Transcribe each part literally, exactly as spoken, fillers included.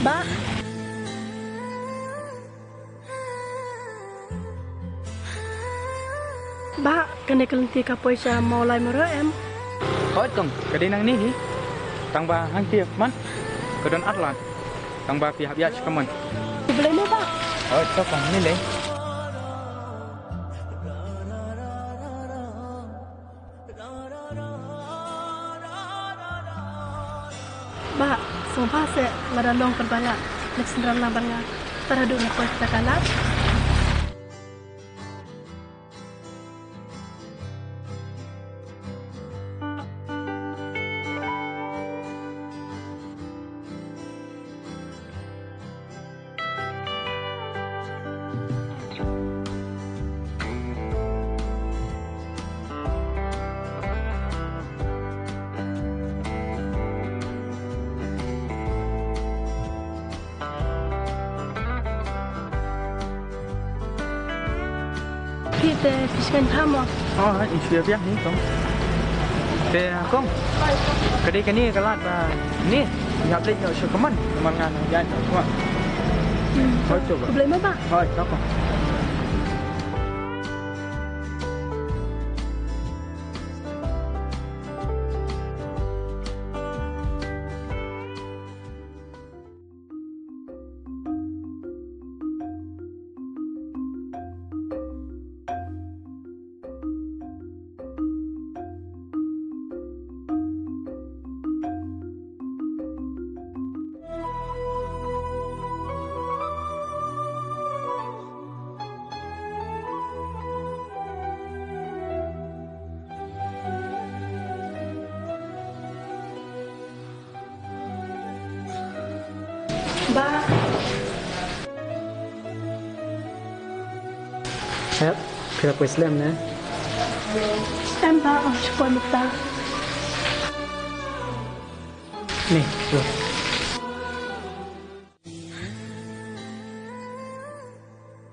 Bah. Bah, kane ka lynti ka poi sha Mawlai Mawrah em? Hooid kong, ka dei nangne hi. Tang ba hangtei man ka don ar lad. Tang ba phi hap ïaid sha kamon. Khublei mo bah. Hooid to kong, ne lei. Bah, sngewbha seh lada long katba lah leit synran lang bad nga. Tad haduh nga poi kata ka lad. Phi te phi sngewbha mo? Oh, ha, in shu ïa biang hi kong. Te kong. Ka dei kane ka lad ba ne. Ïa leit noh sha kamon. Kamon ngan ïa noh sha kamon. Hmm. Hooid to bah. Khublei mo bah. Hooid to kong. Bah. Hep, phi la poi slem ne? Em bah, ong shu poi mynta. Ni, tu.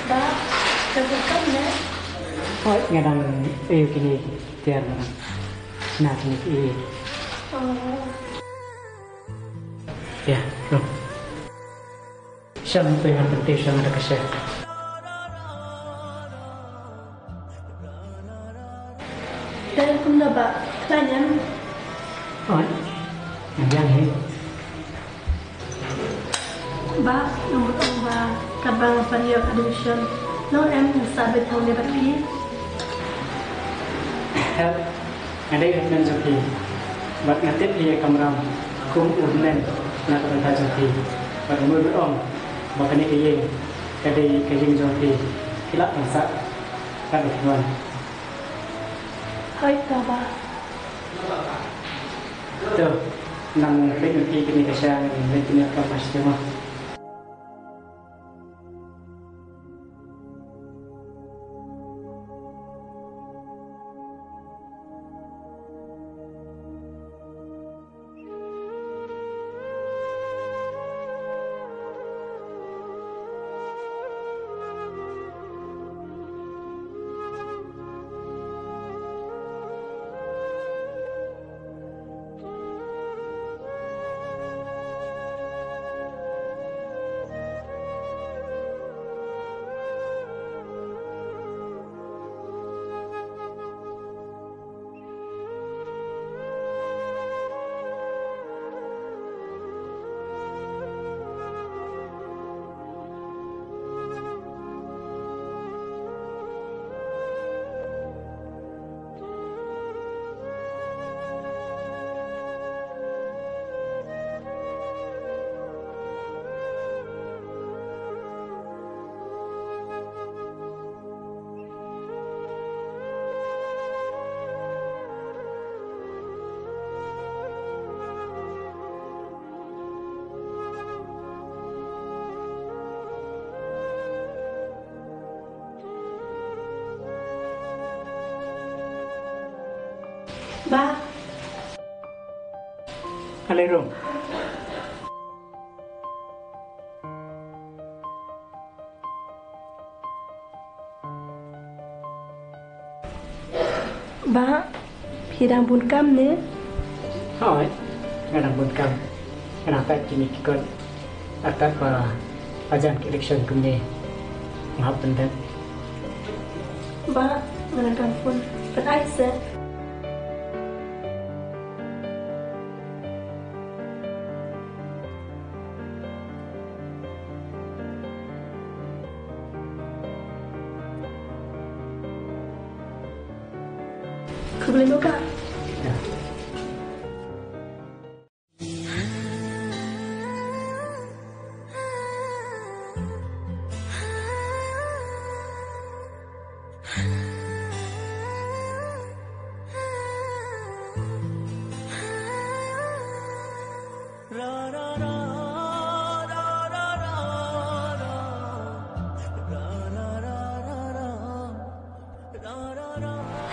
Bah, ka bukam ne? Oi, nga dang ïoh kine tiar nga dang. Na kine ki. Oh. Ïa, tu. Shang tu yang penting shang ada kasih. Dan kumno bah, khlaiñ em? Oi, yang yang ni. Bah, nga mut ong ba katba nga pyrshah admission, long em nga sah beit hangne bad phi. Help, nga dei ka kmen jong phi. Bad nga tip ïa ka kamram kum u hynmen na ka bynta jong phi. Bad nga mut ong ba kane ka ïing ka dei ka ïing jong phi. Phi lah ban sah katba phi wan. Hooid to bah. To, nang peit ma phi kane ka sha, nang peit kane ka mas jong ma. Bah. Ale rung. Bah, phi dang bun kam ne? Hooid, nga dang bun kam. Nga dang peit kine ki kot. Artat ba la jan ki election kumne, nga hap pyndep. Ba, nga dang kam phone. Pynai se. Khublei mo ba.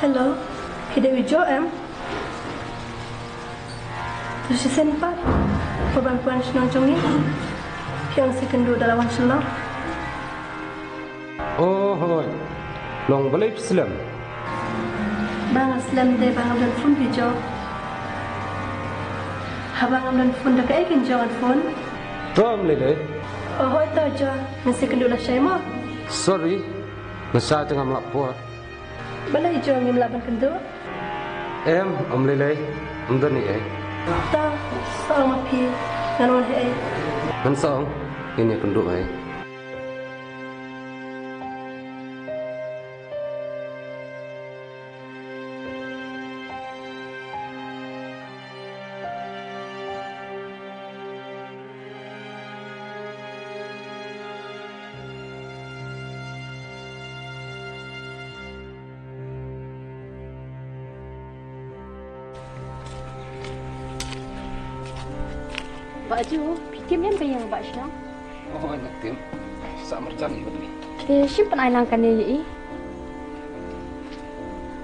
Hello, phi dei u Jo em? To shisien pat, phi ban wan shnong jong ngi. Phi ong sa ïakynduh da la wan shnong. Oh hoi. Long balei phi slem? Ba nga slem dei ba ngam don phone phi Jo. Haba ngam don phone da kaei kein Jo ngan phone? To ym lei lei. Oh hoi to Jo, ngan sa ïakynduh lashai mo. Sorry. Nga shah te ngam lah por. Balei Jo ngim lah ban kynduh? Em, ym lei lei. Ym don ei ei. Ta, sa ong ma phi, ngan wan hei. Ngan sa ong, ngin ïakynduh hei. Bah Jo, phi tim em ka ïing bah shnong? Oh, nga tim. Sa marjan i bad ni. Te shim pynai lang kane ïa i.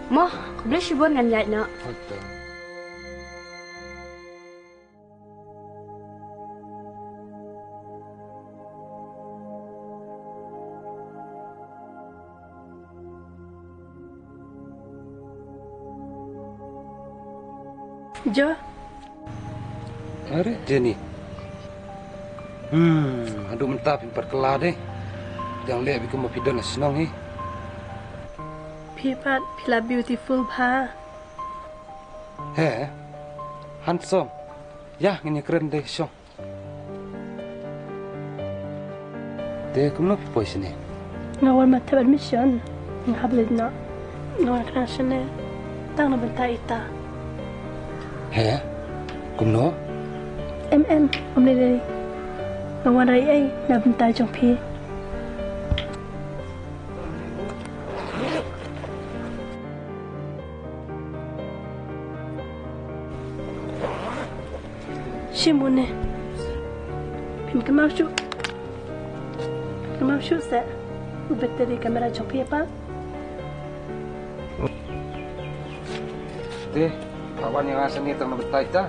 Mo, khublei shibun ngan ïaid noh. Hotel. Jo. Are, Jenny. Hmm, haduh mynta phim pat kylla de. Dang leh bad kumba phi don ha shnong hi. Phi pat, phi la beautiful bha. He, handsome. Ïa, ngin ïakren de shong. Te kumno phi poi shane? Nga wan ban thep admission. Nga hap leit noh. Nga wan khnang shane tang na bynta ita. He? Kumno? Em em, ym lei lei. Nga wan rai ei na bynta jong phi. Shim une. Phim kynmaw shuh. Phim kynmaw shuh seh u battery camera jong phi pat. Te, ka wan ïa nga shane tang na bynta ita.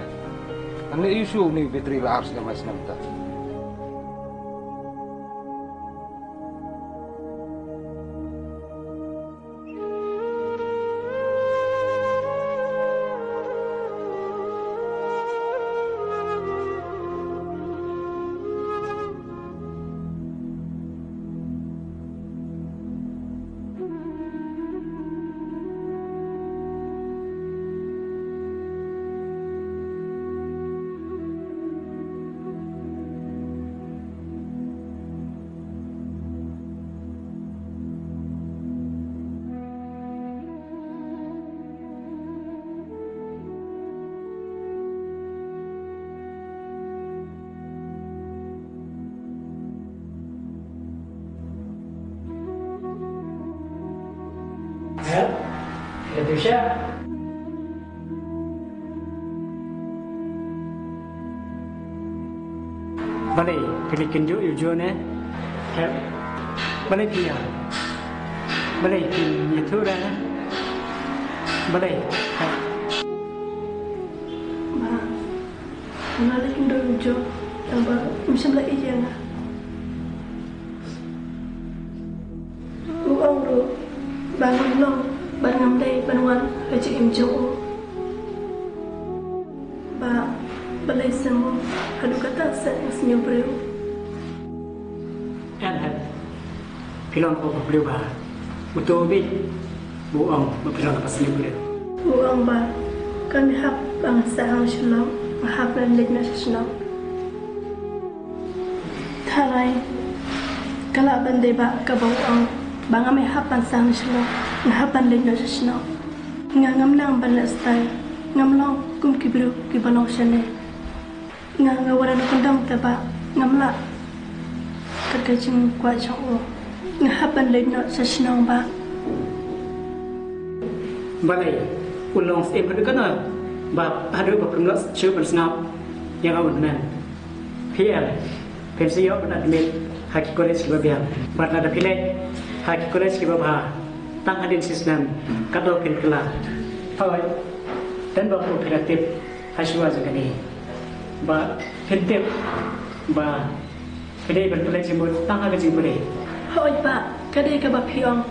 Ngan leh ïa u shuh une u battery la ar snem mai snem ta. Help? Help, Tisha? Balei, phi la kynjoh ïa u Jo ne? Balei phi ïa? Balei phi ïathuh re? Balei? Ba, nga la kynjoh ïa u Jo, tang ba um shym la ïeit ïa nga. U ong ruh ba ngam long bad ngam dei ban wan ha jingim jong u. Ba, balei seh mo, haduh katta seh nga sniew briew. Em, em. Phi long kaba pyrkhat ba uto u bit u ong ba phi long kaba sniew briew. U ong ba kam hap ban sah ha Shillong, nga hap ban leit noh sha shnong. Tharai ka lah ban dei ba kaba u ong ba ngam hap ban sah ha Shillong, nga hap ban leit noh sha shnong. Nga ngam nang ban leh style, ngam long kum ki briew kiba long shane. Nga, nga wanrah na kyndong te ba ngam lah kat ka jingkwah jong u. Nga hap ban leit noh sha shnong ba. Balei u long syiem haduh katno ba haduh ba phim lah shuh ban sngap ïa nga u hynmen? Phi em, phin sa ïoh ban admit ha ki college kiba biang bad lada phi leit ha ki college kiba bha tang hadien shi snem, katno phin kylla? Hooid, tang ba phi la tip ha shuwa jong kane ba phin tip ba phi dei ban pynleit jingmut tang ha ka jingpule. Hooid bah, ka dei kaba phi ong.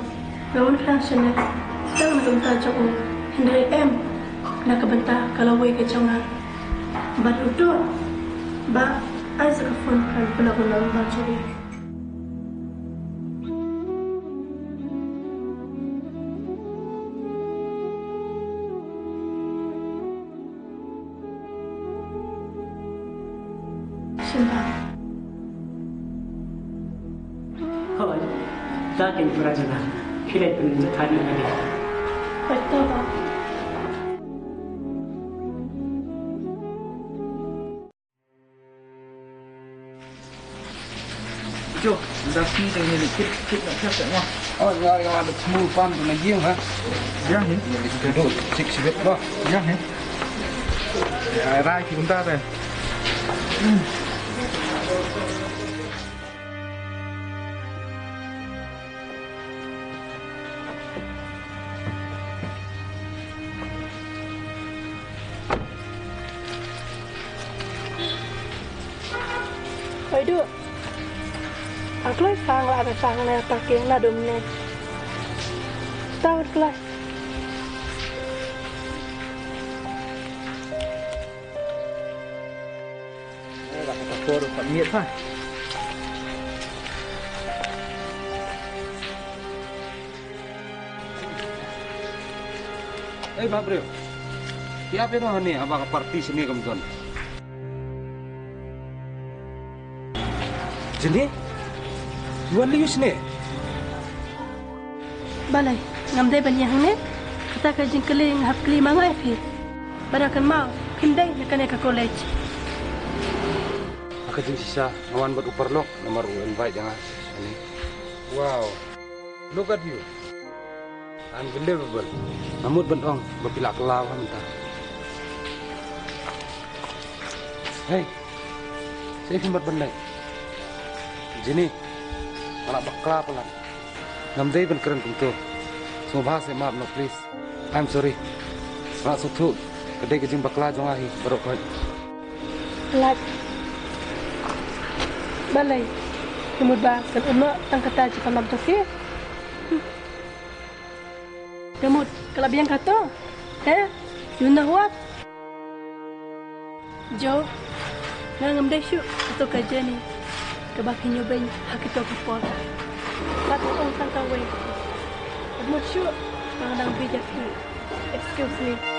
Nga wan khlem shane tang na ka bynta jong u, hynrei em na ka bynta ka lawei ka jong nga. Bad uto bah, ai sa ka phone, ngan pynlong ka number jong u. Shen bah. Hooid, da kein para jana. Phi leit pynjah thait noh ïa ka. Hooid to bah. Jo, da phi dang ne kit kit na kit mo. Oh, nga nga da thmu pan na ïing ha. Ïa ni. Ni tu sik sibet mo. Ïa ni. Rai ki bynta de. Oi du. A kloi sang la da sang na parking na dum ne. Tau kloi. Ai, ba ka por pat miet ha. Ei, ba briew. Ïa phi noh hangne, haba ka party shane kam don. Jenny? Wan lei ïa u shane? Balei, ngam dei ban ïa hangne? Kata ka jingkylli nga hap kylli ma nga ïa phi. Bad nga kynmaw phim dei na kane ka college. Ha ka jingshisha nga wan bad u paralok namar u invite ïa nga shane. Wow. Look at you. Unbelievable. Nga mut ban ong ba phi la kylla ha mynta. Hey. Sa phi mut ban leh? Jenny, nga la bakla palat. Ngam dei ban kren kumto. Sngewbha seh map noh, please. I'm sorry. Nga la sngewthuh ka dei ka jingbakla jong nga hi baroh khoit. Lait. Balei? Ka mut ba kan ym noh tang kata jingpynlong jong phi? Ka mut ka la biang kato? He? You know what? Jo, nga ngam dei shuh kato ka Jenny kaba phi ñiewbeiñ ha kito ki por. Bad ong tang kawei. Ka mut shuh ba nga dang bit ïa phi. Excuse me.